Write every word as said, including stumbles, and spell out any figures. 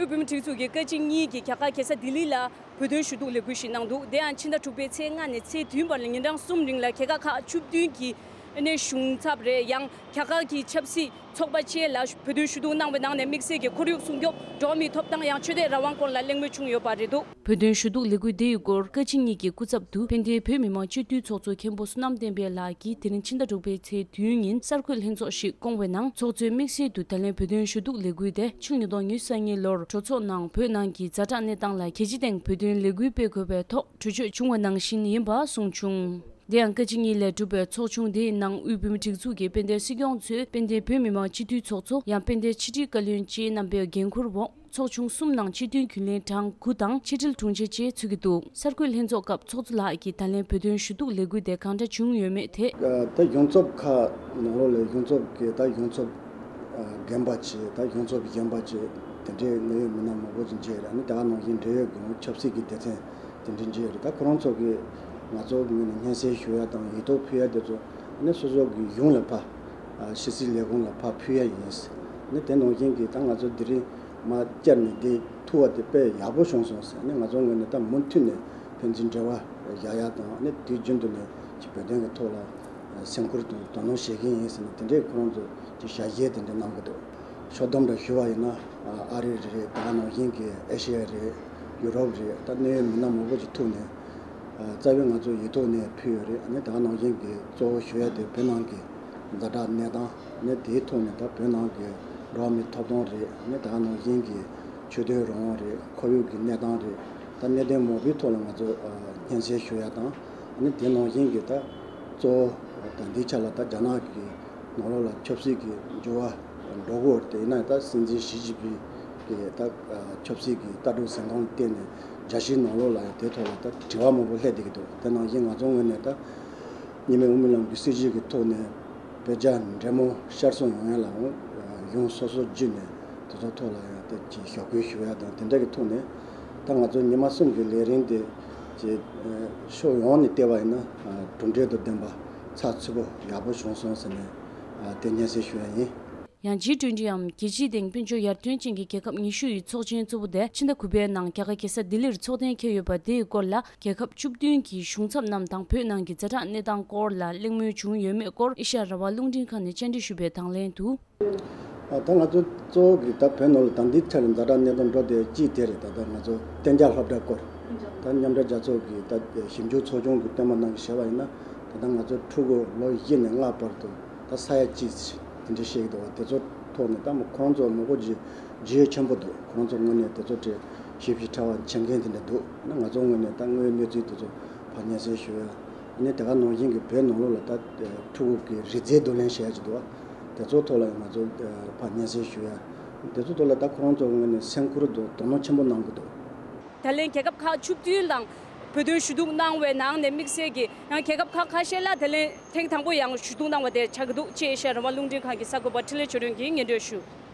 དབུས་བོད་མིའི་སྒྲིག་འཛུགས་ཀྱི་བཀའ་སྤྱི་གཉིས་ཀྱིས་རྒྱ་གར་རྒྱལ་ས་ལྡི་ལི་ལ་བོད་དོན་ཞུ་གཏུག་ལས་འགུལ་ཞིག་གནང་འདུག་དེ་ཡང་ཕྱི་ཟླ་དྲུག་པའི་ཚེས་ལྔ་ནས་ཚེས་བདུན་བར་ལ་ཉིན་གྲངས་གསུམ་རིང་ལ་རྒྱལ་ཁབ་ཁག་བཅུ་བདུན་གྱི་ཨ་ནི་གཞུང་ཚབ་རེད། ཡང་རྒྱ་གར་གྱི་ཆབ་སྲིད་ཚོགས་པ་བཅས་ལ་བོད་དོན་ཞུ་གཏུག་གནང་བའི་ནང་ནས་དམིགས་བསལ་གྱི་ཁོར་ཡུག་སྲུང་སྐྱོབ། འགྲོ་བ་མིའི་ཐོབ་ཐང་། ཡང་ཆོས་དད་རང་དབང་སྐོར་ལ་གླེང་མོལ་བྱུང་ཡོད་པ་རེད་འདུག་བོད་དོན་ཞུ་གཏུག་ལས་འགུལ་དེ་ཡི་སྐོར་བཀའ་སྤྱི་གཉིས་ཀྱི་སྐུ་ཚབ་ཏུ་དཔལ་ལྡན་བོད་མི་མང་སྤྱི་འཐུས་ཚོགས་གཙོ་མཁན་པོ་བསོད་ནམས་བསྟན་འཕེལ་ལགས་ཀྱིས་དེ་རིང་ཕྱི་ཟླ་དྲུག་པའི་ཚེས་བདུན་ཉིན་གསར་འགོད་ལྷན་ཚོགས་ཤིག་བསྐོངས་པའི་ནང་། ཚོགས་གཙོས་དམིགས་བསལ་དུ་ད་ལན་བོད་དོན་ཞུ་གཏུག་ལས་འགུལ་དེ་ཕྱི་ལོ་ཉིས་སྟོང་ཉི་ཤུ་རྩ་གཉིས་ལོར་གྲོས་ཚོགས་ནང་བོད་ནང་གི་ཛ་དྲག་གནས་སྟངས་ལ་རྒྱལ་སྤྱི་སྟེང་བོད་དོན་ལས་འགུལ་སྤེལ་དགོས་པའི་ཐོག་གྲོས་ཆོད་བྱུང་བ་ནང་བཞིན་ཡིན་པ་གསུངས་བྱུང་། དེ་ཡང་བཀའ་སྤྱི་གཉིས་ལས་གྲུབ་པའི་ཚོགས་ཆུང་དེའི་ནང་དབུས་བོད་མིའི་སྒྲིག་འཛུགས་ཀྱི་དཔལ་ལྡན་སྲིད་སྐྱོང་གཙོས་དཔལ་ལྡན་བོད་མི་མང་སྤྱི་འཐུས་ཚོགས་གཙོ། ཡང་དཔལ་ལྡན་ཕྱི་དྲིལ་བཀའ་བློན་བཅས་རྣམ་པའི་འགན་འཁུར་འོག་ཚོགས་ཆུང་གསུམ་ནང་སྤྱི་འཐུས་རྒྱུན་ལས་གྲངས་དགུ་དང་ཕྱི་དྲིལ་དྲུང་ཆེ་བཅས་ཚུད་ཀྱི་འདུག་གསར་འགོད་ལྷན་ཚོགས་སྐབས་ཚོགས་གཙོ་ལགས་ཀྱིས་ད་ལན་བོད་དོན་ཞུ་གཏུག་ལས་འགུལ་དེ་གང་འདྲ་བྱུང་ཡོད་མེད་ཐད། ད་གཞུང་ཚབ་ཁག་ནང་ལོགས་ལ་གཞུང་ཚབ་ཀྱི་ད་གཞུང་ཚབ་རྒན་པ་བྱས། ད་གཞུང་ཚབ་གཞོན་པ་བྱས། དེ་འདྲའི་གནད་ཡོད་མི་སྣ་མང་པོ་ཅིག་མཇལ་ཡོད་རེད། ཨ་ནི་དེ་ག་ནང་བཞིན་འབྲེལ་ཡོད་ཀྱི་ཆབ་སྲིད་ཀྱི་སྡེ་ཚན་དེ་འདྲ་མཇལ་ཡོད་རེད། ད་ཁོ་རང་ཚོ་གིས་ང་ཚོ་ངོས་ནས་སྙན་སེང་ཞུ་ཡ་དང་ཡིག་ཐོག་ཕུལ་ཡ་དེ་ཚོ་ཨ་ནི་སོ་སོ་གི་གཞུང་ལ་ཕར་ཕྱི་སྲིད་ལས་ཁུངས་ལ་ཕར་ཕུལ་ཡ་ཡིན། ཨ་ནི་དེ་ནང་བཞིན་གྱི་ད་ང་ཚོ་དེ་རིང་མར་བཅར་ནས་འདི་ཐུག་པ་དེ་དཔེ་ཡག་པོ་བྱུང་སོང་ཟེར། ཨ་ནི་ང་ཚོ་ངོས་ནས་ད་མུ་མཐུད་ནས་ཕན་ཚུན་འབྲེལ་བ་བཞག་ཡ་དང་། ཨ་ནི་དུས་རྒྱུན་དུ་ནས་ཀྱི་བོད་དོན་གྱི་ཐོག་ལ་སེམས་ཁུར་དང་དོ་སྣང་བྱེད་ཀྱི་ཡིན་ཟེར་ནས་དེ་འདྲའི་ཁོ་རང་ཚོ་ཀྱི་ཞལ་བཞེས་དེ་འདྲ་གནང་གི་འདུག་ཕྱོགས་བསྡོམས་འདྲ་ཞུ་བ་ཡིན་ན། ཨ་རི་རེད། དེ་ག་ནང་བཞིན་གྱི་ཨེ་ཤེ་ཡ་རེད། ཡུ་རོབ་རེད། ད་གནད་ཡོད་མི་སྣ་མང་པོ་ཅིག་ཐུག་ནས་རྩ་བའི་ང་ཚོ་ཡིག་ཐོག་ནས་ཕུལ་ཡོད་རེད། ཨ་ནི་དེ་ག་ནང་བཞིན་གྱི་གཙོ་བོ་ཞུ་ཡ་དེ་བོད་ནང་གི་ཛ་དྲག་གནས་སྟངས། ཨ་ནི་དེའི་ཐོག་ནས་ད་བོད་ནང་གི་འགྲོ་བ་མིའི་ཐོབ་ཐང་རེད། ཨ་ནི་དེ་ག་ནང་བཞིན་གྱི་ཆོས་དད་རང་དབང་རེད། ཁོར་ཡུག་གི་གནས་སྟངས་རེད། ད་གནད་དོན་མང་པོའི་ཐོག་ལ་ང་ཚོ་སྙན་སེང་ཞུ་ཡ་དང་། ཨ་ནི་དེ་ནང་བཞིན་གྱི་ད་གཙོ་བོ་ད་འདིའི་ཆ་ལ་ད་རྒྱ་ནག་གི་ནང་ལོགས་ལ་ཆབ་སྲིད་ཀྱི་འགྱུར་བ་འགྲོ་གི་ཡོད་རེད། དེ་ཡིན་ན་ད་སྲིད་འཛིན་ཞི་ཅིན་ཕིང་གི་ད་ཆབ་སྲིད་ཀྱི་ལྟ་གྲུབ་འཛིན་སྟངས་ལ་བརྟེན་ནས་རྒྱལ་སྤྱིའི་ནང་ལོགས་ལ་ཡང་དེ་ཐོག་ལ་ད་དྲི་བ་མང་པོ་སླེབས་བསྡད་ཀྱི་འདུག་དེ་ནང་བཞིན་ང་ཚོ་ངོས་ནས་ད་གཉིས་སྨན་དབུ་མའི་ལམ་གྱི་སྲིད་བྱུས་ཀྱི་ཐོག་ནས་བོད་རྒྱ་འབྲེལ་མོལ་ཤར་གསུམ་ཡོང་ཡ་ལ་འོང་གཞུང་སོ་སོ་བརྒྱུད་ནས་དེ་ཚོ་ཐོག་ལ་ཡང་དེ་ཀྱི་ཞུ་སྐུལ་ཞུ་ཡ་དང་། དེ་འདྲ་གི་ཐོག་ནས་ད་ང་ཚོ་ཉི་མ་གསུམ་གྱི་ལས་རིམ་དེ་ཀྱི་ཕྱོགས་ཡོངས་ནས་བལྟས་པ་ཡིན་ན་གྲུབ་འབྲས་དང་ལྡན་པ་ཚགས་ཚུད་པོ་ཡག་པོ་བྱུང་སོང་ཟེར་ནས་དེ་སྙན་སེང་ཞུ་ཡ་ཡིན། ཡང་ཇི་ཊུ་ཝེན་ཊི་འམ་རྒྱལ་སྤྱིའི་སྟེང་དཔལ་འབྱོར་ཡར་ཐོན་ཅན་གྱི་རྒྱལ་ཁབ་ཉི་ཤུ་ཡི་ཚོགས་ཆེན་གཙོ་བོ་དེ་ཕྱི་ཟླ་དགུ་པའི་ནང་རྒྱ་གར་རྒྱལ་ས་ལྡི་ལིར་ཚོགས་གཏན་འཁེལ་ཡོད་པ་དེའི་སྐོར་ལ། རྒྱལ་ཁབ་བཅུ་བདུན་གྱི་གཞུང་ཚབ་རྣམས་དང་བོད་ནང་གི་ཛ་དྲག་གནས་སྟངས་སྐོར་ལ་གླེང་མོལ་བྱུང་ཡོད་མེད་སྐོར་ཨེ་ཤ་ཡ་རང་དབང་རླུང་འཕྲིན་ཁང་ནས་བཅར་འདྲི་ཞུས་པའི་དང་ལེན་དུ། ཨ་ད་ང་ཚོ་གཙོ་བོ་གི་ད་བོད་ནང་ལ་ད་འདི་ཆར་ཛ་དྲག་གནས་སྟངས་འགྲོ་བསྡད་ཀྱི་དེ་རེད། ད་ལྟ་ང་ཚོ་གཏན་འཇགས་སློབ་གྲྭ་སྐོར་ད་མཉམ་འབྲེལ་རྒྱལ་ཚོགས་ཀྱི་ད་ཞིབ་འཇུག་ཚོགས་ཆུང་གི་སྟོན་པ་རྣམས་ཀྱིས་བཤད་པ་ཡིན་ན། ད་ལྟ་ང་ཚོ་ཕྲུ་གུ་ལོ་བཞི་ནས་ལྔ་བར་དུ་ད་ས་ཡ་གཅིག་དེ་འདྲ་བཤད་ཀྱི་འདུག་བ། དེ་ཚོ་ཐོག་ནས་ད་མ་ཁོང་ཚོ་མང་པོ་ཅིག་རྒྱུས་ཡོད་ཆེན་པོ་འདུག་ཁོང་ཚོ་ངོས་ནས་དེ་ཚོ་དེ་ཞིབ་ཕྲ་བ་མཁྱེན་མཁན་དེ་འདྲ་འདུག་ན་ང་ཚོ་ངོས་ནས་ད་དངོས་ཡོད་གནས་ཚུལ་དེ་ཚོ་ཕར་སྙན་སེང་ཞུ་ཡ། ཨ་ནི་དེ་ག་ནང་བཞིན་གྱི་བོད་ནང་ལོགས་ལ་ད་ཕྲུ་གུ་གི་རིགས་རྫས་བསྡུ་ལེན་བྱེད་ཡ་ཅིག་འདུག་བ། དེ་ཚོ་ཐོག་ལ་ང་ཚོ་ཕར་སྙན་སེང་ཞུ་ཡ། དེ་ཚོ་ཐོག་ལ་ད་ཁོ་རང་ཚོ་ངོས་ནས་སེམས་ཁུར་དང་དོ་སྣང་ཆེན་པོ་གནང་གི་འདུག་ད་ལན་རྒྱལ་ཁབ་ཁག་བཅུ་བདུན་དང་བོད་དོན་ཞུ་གཏུག་གནང་བའི་ནང་ནས་དམིགས་བསལ་གྱི་ཡང་རྒྱལ་ཁབ་ཁག་ཁ་ཤས་ལ་ད་ལན་ཐེངས་དང་པོ་ཡང་ཞུ་གཏུག་གནང་བ་དེ་ཆགས་ཀྱི་འདུག་ཅེས་ཨེ་ཤ་ཡ་རང་དབང་རླུང་འཕྲིན་ཁང་གི་གསར་འགོད་པ་འཕྲིན་ལས་ཆོས་སྒྲོན་གྱིས་སྙན་སྒྲོན་ཞུས།